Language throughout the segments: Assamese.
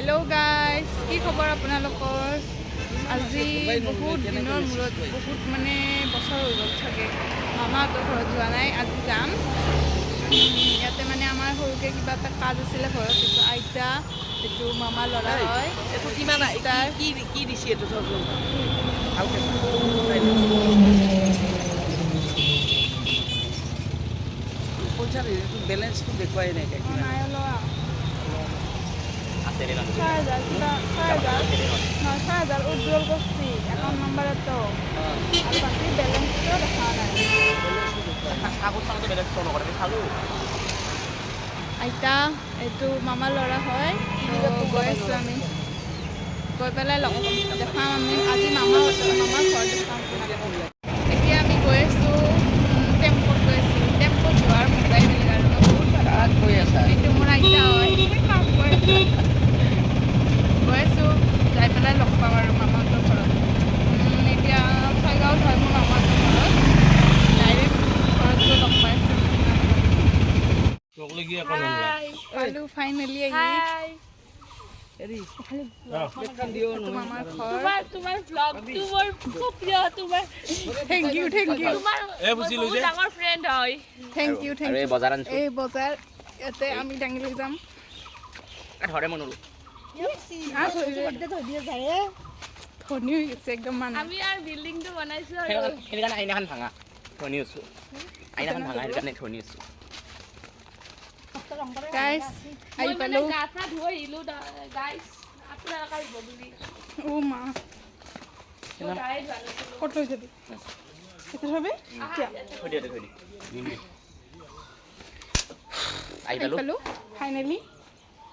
হেল্ল' গাইজ, কি খবৰ আপোনালোকৰ? আজি বহুত দিনৰ মূৰত, বহুত মানে বছৰ হৈ গ'ল চাগে মামাহঁতৰ ঘৰত যোৱা নাই। আজি যাম। ইয়াতে মানে আমাৰ সৰুকৈ কিবা এটা কাজ আছিলে ঘৰত। এইটো আইতা, এইটো মামাৰ ল'ৰা হয়। এইটো কিমান কি কি দিছে এইটো ভালকে পইচা বেলেঞ্চটো দেখুৱাই নাই। নাই ওলোৱা। ৬০০০ কিবা ৬০০০ নহয়, ৬০০০ উইড্ৰল কৰিছি একাউণ্ট নম্বৰতো, আৰু বাকী বেলেঞ্চটো দেখা নাই। আইতা, এইটো মামাৰ ল'ৰা হয়। গৈ আছোঁ আমি, গৈ পেলাই লগ দেখাম আমি আজি মামাহঁতৰ মামাৰ ঘৰ দেখাম আপোনালোকক। এতিয়া আমি গৈ আছোঁ, টেম্পত গৈ আছোঁ। টেম্পত যোৱাৰ মজাই বেলেগ আৰু। এইটো মোৰ আইতা হয়। গৈ আছোঁ, যাই পেলাই লগ পাম আৰু মামাহঁতৰ ঘৰত। এতিয়া ছয়গাঁৱত হয় মোৰ মামাহঁতৰ ঘৰত। ডাইৰেক্ট ঘৰত গৈ লগ পাই আছোঁ। পালোঁ ফাইনেলি আহি। মামাৰ ঘৰ। তোমাৰ ভ্লগটো মোৰ খুব প্ৰিয়। তোমাৰ thank U, thank U. তোমাৰ ডাঙৰ ফ্ৰেণ্ড হয়। Thank U, thank U. এই বজাৰ ইয়াতে আমি দাঙি লৈ যাম। ধনী হৈ গৈছে একদম মানুহ। আমি আৰু বিল্ডিংটো বনাইছো আৰু সেইকাৰণে আইনাখন ভাঙা ধনী হৈছো। আইনাখন ভাঙা সেইকাৰণে ধনী হৈছো। গাইস, আহি পালো। গা চা ধুই আহিলো গাইস, আপোনালোক আহিব বুলি। ও মা, ক'ত লৈ যাবি? এতিয়া থবি? থৈ দে, থৈ দে। আহি পালো ফাইনেলি।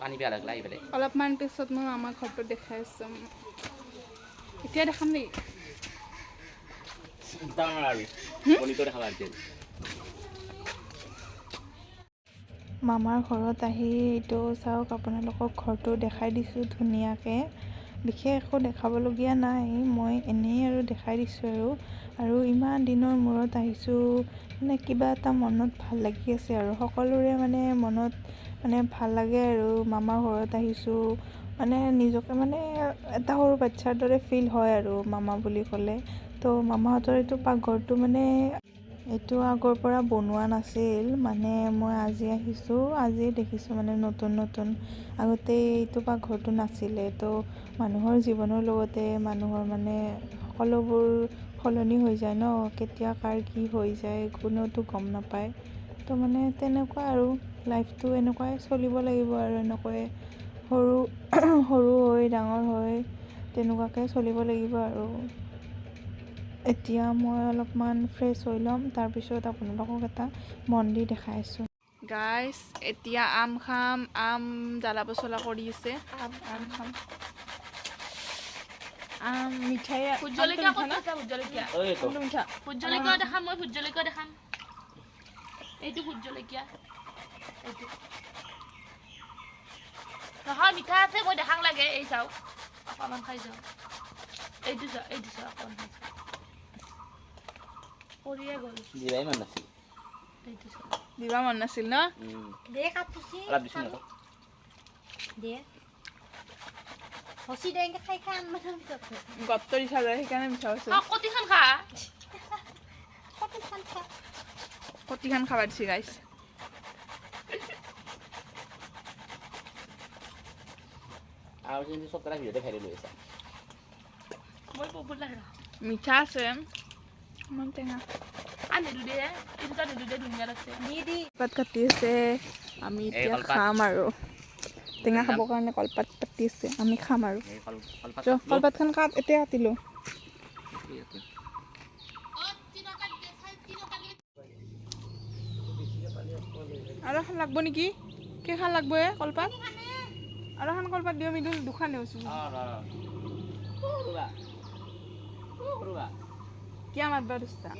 পানী পিয়া লাগিল আহি পেলাই। অলপমান পিছত মই মামাৰ ঘৰটো দেখাই আছোঁ। এতিয়া দেখাম নেকি? মামাৰ ঘৰত আহি এইটো চাওক, আপোনালোকক ঘৰটো দেখাই দিছোঁ ধুনীয়াকৈ। বিশেষ একো দেখাবলগীয়া নাই, মই এনেই আৰু দেখাই দিছোঁ আৰু। আৰু ইমান দিনৰ মূৰত আহিছোঁ, মানে কিবা এটা মনত ভাল লাগি আছে আৰু। সকলোৰে মানে মনত মানে ভাল লাগে আৰু মামাৰ ঘৰত আহিছোঁ মানে নিজকে মানে এটা সৰু বাচ্ছাৰ দৰে ফিল হয় আৰু মামা বুলি ক'লে। তো মামাহঁতৰ এইটো পাকঘৰটো মানে এইটো আগৰ পৰা বনোৱা নাছিল, মানে মই আজি আহিছোঁ, আজি দেখিছোঁ মানে নতুন নতুন। আগতে এইটো পাকঘৰটো নাছিলে। তো মানুহৰ জীৱনৰ লগতে মানুহৰ মানে সকলোবোৰ সলনি হৈ যায় ন, কেতিয়া কাৰ কি হৈ যায় কোনেওতো গম নাপায়। তো মানে তেনেকুৱা আৰু লাইফটো এনেকুৱাই চলিব লাগিব আৰু, এনেকুৱাই সৰু সৰু হৈ ডাঙৰ হৈ তেনেকুৱাকৈ চলিব লাগিব আৰু। এতিয়া মই অলপমান ফ্ৰেছ হৈ ল'ম, তাৰপিছত আপোনালোকক এটা মন্দিৰ দেখাই আছোঁ। গাইছ, এতিয়া আম খাম। আম জ্বালা পচলা কৰি আছে। আম খাম। আম মিঠাই। ভোট জলকীয়া ক'ত আছে? ভোট জলকীয়া, মিঠা ভোট জলকীয়া দেখাম মই। ভোট জলকীয়া দেখাম। এইটো ভোট জলকীয়া, এইটো নহয়, মিঠা আছে। মই দেখাং লাগে। এই চাওক, অকণমান খাই যাওঁ। এইটো চাওক, এইটো চাওক, অকণমান খাই যাওঁ। পৰিয়ে গ'ল। দিবাই মন নাছিল। এইটো চাওক। দিবা মন নাছিল ন? দে কাটছি। অলপ দিছো নক। দে হসি দে, এনকে খাই খাই আনবা না পিছত। গত্ত দিছা যায়, সেইকাৰণে মিঠা হৈছে। কটিখন খা। কটিখন খা। কটিখন খাবা দিছে গাইছ। আৰু কিন্তু চব কথা ভিডিঅ'তে খাই লৈ আছা। মই পপুলাৰ। মিঠা আছে, ইমান টেঙা। আনি দে, এই দুটা নিদু দে, ধুনীয়া লাগছে। দি দি পাত কাটি আছে। আমি এতিয়া খাম আৰু। টেঙা খাবৰ কাৰণে কলপাত কাটি আছে, আমি খাম আৰু। কলপাতখন কাট, এতিয়া কাটিলোঁ। আৰু এখন লাগব নেকি? কেইখন লাগব এ কলপাত? আৰু এখন কলপাত দিওঁ মৃদুল, দুখানে হৈছোঁ। কিয় মাতবা ধৰিছা?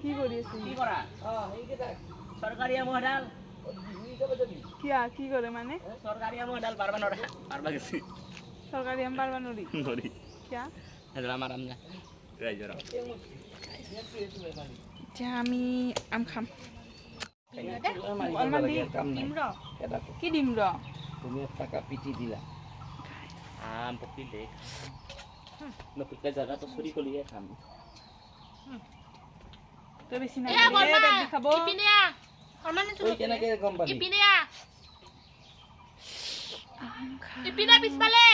কি কৰি আছে? চৰকাৰী আম এডাল। কিয়া কি কৰে মানে? চৰকাৰী আম এডাল পাৰবা নৰা, পাৰবা গেছি। চৰকাৰী আম পাৰবা নৰি? নৰি। কিয়া? এডাল আমাৰ আম না ৰাইজৰ আম। এতিয়া আমি আম খাম। অলপমান দি। দিম ৰ। কি দিম ৰ? তুমি টাকা পিটি দিলা। আম পকিলে নপকিলে জাগাটো চুৰি কৰিহে খাম। তই বেছি এয়া নাখাবি, বৰমা, পেট বিষাব। ইপিনে আহ, অলপমান। ঐ, কেনেকে গম পালি? ইপিনে আহ, ইপিনে পিছফালে।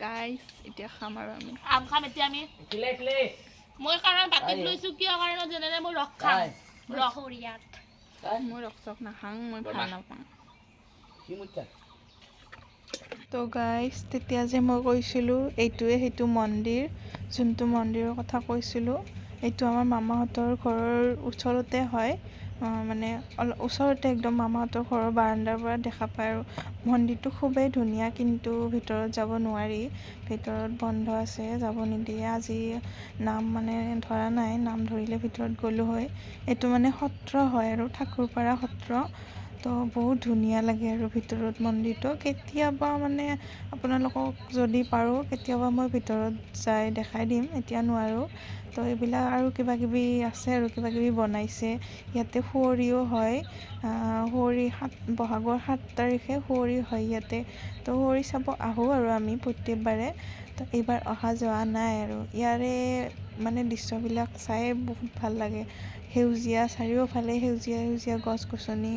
গাইছ, এতিয়া খাম আৰু আমি। আম খাম এতিয়া আমি। ইফালে ইফালে। মই কাৰণ বাতিত লৈছো, কিয় কাৰণত যেনেৰে মই ৰস খাম। ৰস। সৰিয়াত। মই ৰস চস নাখাওঁ, মই ভাল বৰমা। নাপাওঁ। কি মুঠা? তো গাইজ, তেতিয়া যে মই কৈছিলোঁ, এইটোৱে সেইটো মন্দিৰ, যোনটো মন্দিৰৰ কথা কৈছিলোঁ। এইটো আমাৰ মামাহঁতৰ ঘৰৰ ওচৰতে হয়, মানে অলপ ওচৰতে, একদম মামাহঁতৰ ঘৰৰ বাৰাণ্ডাৰ পৰা দেখা পায়। আৰু মন্দিৰটো খুবেই ধুনীয়া, কিন্তু ভিতৰত যাব নোৱাৰি, ভিতৰত বন্ধ আছে, যাব নিদিয়ে। আজি নাম মানে ধৰা নাই, নাম ধৰিলে ভিতৰত গ'লোঁ হয়। এইটো মানে সত্ৰ হয় আৰু, ঠাকুৰপাৰা সত্ৰ। তো বহুত ধুনীয়া লাগে আৰু ভিতৰত মন্দিৰটো। কেতিয়াবা মানে আপোনালোকক যদি পাৰোঁ, কেতিয়াবা মই ভিতৰত যাই দেখাই দিম, এতিয়া নোৱাৰোঁ। তো এইবিলাক আৰু কিবা কিবি আছে আৰু কিবা কিবি বনাইছে ইয়াতে। সুঁৱৰিও হয়, সুঁৱৰি 7 বহাগৰ 7 তাৰিখে সুঁৱৰি হয় ইয়াতে। তো সুঁৱৰি চাব আহোঁ আৰু আমি প্ৰত্যেকবাৰে। তো এইবাৰ অহা যোৱা নাই। আৰু ইয়াৰে মানে দৃশ্যবিলাক চাই বহুত ভাল লাগে। সেউজীয়া, চাৰিওফালে সেউজীয়া সেউজীয়া গছ গছনি।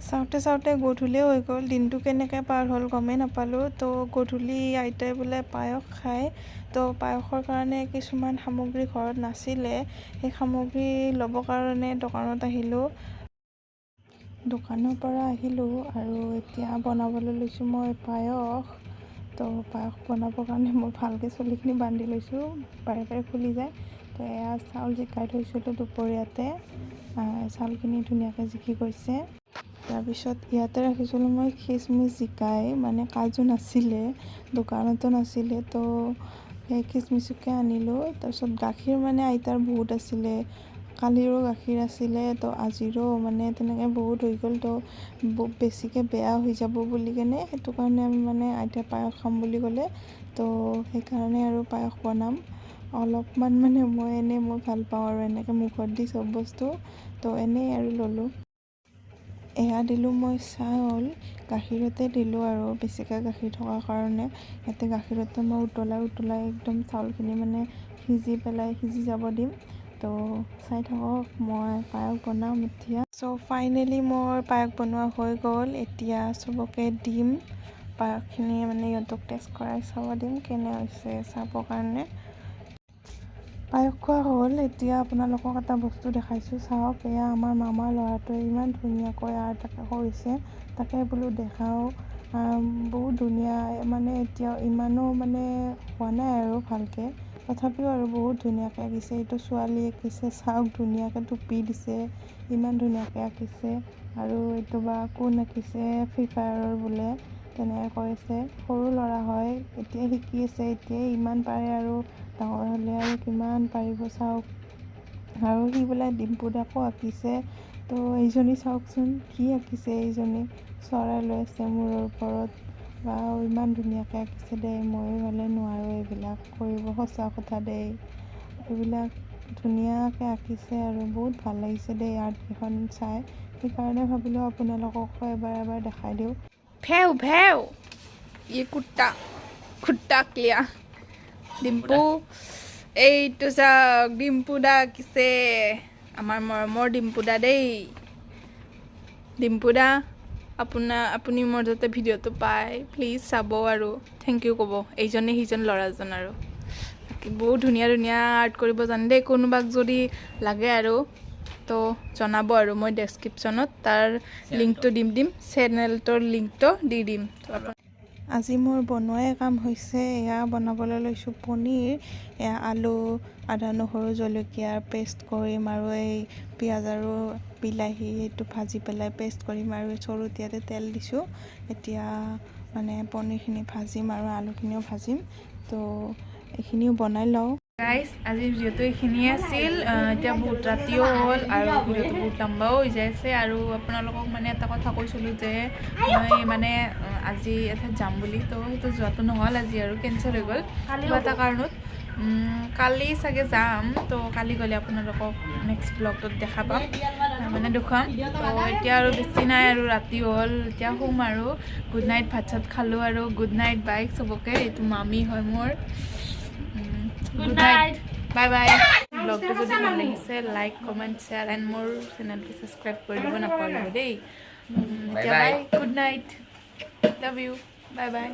চাওঁতে চাওঁতে গধূলিয়ে হৈ গ'ল, দিনটো কেনেকৈ পাৰ হ'ল গমেই নাপালোঁ। তো গধূলি আইতাই বোলে পায়স খায়। তো পায়সৰ কাৰণে কিছুমান সামগ্ৰী ঘৰত নাছিলে, সেই সামগ্ৰী ল'বৰ কাৰণে দোকানত আহিলোঁ। দোকানৰ পৰা আহিলোঁ আৰু এতিয়া বনাবলৈ লৈছোঁ মই পায়স। তো পায়স বনাবৰ কাৰণে মই ভালকৈ চুলিখিনি বান্ধি লৈছোঁ, বাৰে বাৰে খুলি যায়। তো এয়া চাউল জিকাই থৈছিলোঁ দুপৰীয়াতে, চাউলখিনি ধুনীয়াকৈ জিকি গৈছে। তাৰপিছত ইয়াতে ৰাখিছিলোঁ মই খিচমিচ জিকাই, মানে কাজু নাছিলে, দোকানতো নাছিলে, তো সেই খিচমিচকে আনিলোঁ। তাৰপিছত গাখীৰ মানে আইতাৰ বহুত আছিলে, কালিৰো গাখীৰ আছিলে, তো আজিৰো মানে তেনেকৈ বহুত হৈ গ'ল। তো বেছিকৈ বেয়া হৈ যাব বুলি কেনে, সেইটো কাৰণে আমি মানে আইতাই পায়স খাম বুলি ক'লে, তো সেইকাৰণে আৰু পায়স বনাম অলপমান। মানে মই এনেই মই ভাল পাওঁ আৰু এনেকৈ মুখত দি চব বস্তু, তো এনেই আৰু ল'লোঁ। এয়া দিলোঁ মই চাউল, গাখীৰতে দিলোঁ আৰু বেছিকৈ গাখীৰ থকাৰ কাৰণে ইয়াতে গাখীৰতে মই উতলাই উতলাই একদম চাউলখিনি মানে সিজি পেলাই সিজি যাব দিম। তো চাই থাকক, মই পায়স বনাম এতিয়া। চ' ফাইনেলি মোৰ পায়স বনোৱা হৈ গ'ল। এতিয়া চবকে দিম পায়সখিনি, মানে ইহঁতক টেষ্ট কৰাই চাব দিম কেনে হৈছে চাবৰ কাৰণে। পায়স খোৱা হ'ল। এতিয়া আপোনালোকক এটা বস্তু দেখাইছোঁ, চাওক। এয়া আমাৰ মামাৰ ল'ৰাটোৱে ইমান ধুনীয়াকৈ আৰ্ট এটা কৰিছে, তাকে বোলো দেখাওঁ। বহুত ধুনীয়া, মানে এতিয়া ইমানো মানে হোৱা নাই আৰু ভালকৈ, তথাপিও আৰু বহুত ধুনীয়াকৈ আঁকিছে। এইটো ছোৱালী আঁকিছে, চাওক, ধুনীয়াকৈ টুপি দিছে, ইমান ধুনীয়াকৈ আঁকিছে। আৰু এইটো বা কোন আঁকিছে, ফ্ৰী ফায়াৰৰ বোলে তেনেকৈ কৈ আছে। সৰু ল'ৰা হয়, এতিয়া শিকি আছে, এতিয়াই ইমান পাৰে আৰু ডাঙৰ হ'লে আৰু কিমান পাৰিব চাওক। আৰু সি বোলে ডিম্পু দাকো আঁকিছে। তো এইজনী চাওকচোন কি আঁকিছে, এইজনী চৰাই লৈ আছে মূৰৰ ওপৰত। বা ইমান ধুনীয়াকৈ আঁকিছে দেই, ময়ো হ'লে নোৱাৰোঁ এইবিলাক কৰিব, সঁচা কথা দেই। এইবিলাক ধুনীয়াকৈ আঁকিছে আৰু বহুত ভাল লাগিছে দেই আৰ্টকেইখন চাই। সেইকাৰণে ভাবিলোঁ আপোনালোককো এবাৰ এবাৰ দেখাই দিওঁ। ভেউ ভেউ, ये कुत्ता कुत्ता ক্লিয়া ডিম্পু। এইটো চাওক, ডিম্পু দা আঁকিছে, আমাৰ মৰমৰ ডিম্পু দা দেই। ডিম্পু দা, আপুনি মোৰ যাতে ভিডিঅ'টো পায়, প্লিজ চাব আৰু thank U ক'ব। এইজনে সিজন ল'ৰাজন আৰু বাকী বহুত ধুনীয়া ধুনীয়া আৰ্ট কৰিব জানে দেই। কোনোবাক যদি লাগে আৰু তো জনাব আৰু মই ডেছক্ৰিপশ্যনত তাৰ লিংকটো দিম দিম চেনেলটোৰ লিংকটো দি দিম। তো আজি মোৰ বনোৱাই কাম হৈছে। এয়া বনাবলৈ লৈছোঁ পনীৰ। এয়া আলু, আদা, নহৰু, জলকীয়াৰ পেষ্ট কৰিম আৰু এই পিঁয়াজ আৰু বিলাহী সেইটো ভাজি পেলাই পেষ্ট কৰিম। আৰু চৰুত ইয়াতে তেল দিছোঁ। এতিয়া মানে পনীৰখিনি ভাজিম আৰু আলুখিনিও ভাজিম। তো এইখিনিও বনাই লওঁ। গাইজ, আজিৰ ভিডিঅ'টো এইখিনিয়ে আছিল। এতিয়া বহুত ৰাতিও হ'ল আৰু ভিডিঅ'টো বহুত লম্বাও হৈ যাই আছে। আৰু আপোনালোকক মানে এটা কথা কৈছিলোঁ যে মই মানে আজি এঠাইত যাম বুলি, তো সেইটো যোৱাটো নহ'ল আজি আৰু কেঞ্চেল হৈ গ'ল কিবা এটা কাৰণত। কালি চাগে যাম। তো কালি গ'লে আপোনালোকক নেক্সট ব্লগটোত দেখা পাম, মানে দেখুৱাম। তো এতিয়া আৰু বেছি নাই আৰু, ৰাতি হ'ল, এতিয়া শুম আৰু। গুড নাইট, ভাত চাত খালোঁ আৰু। গুড নাইট, বাই চবকে। এইটো মামী হয় মোৰ। Good night. Bye bye. ব্লগটো যদি ভাল লাগিছে, লাইক, কমেণ্ট, শ্বেয়াৰ এণ্ড মোৰ চেনেলটো ছাবস্ক্ৰাইব কৰি দিব নাপাহৰিব দেই। এতিয়া bye. Bye, good night, love you, bye bye.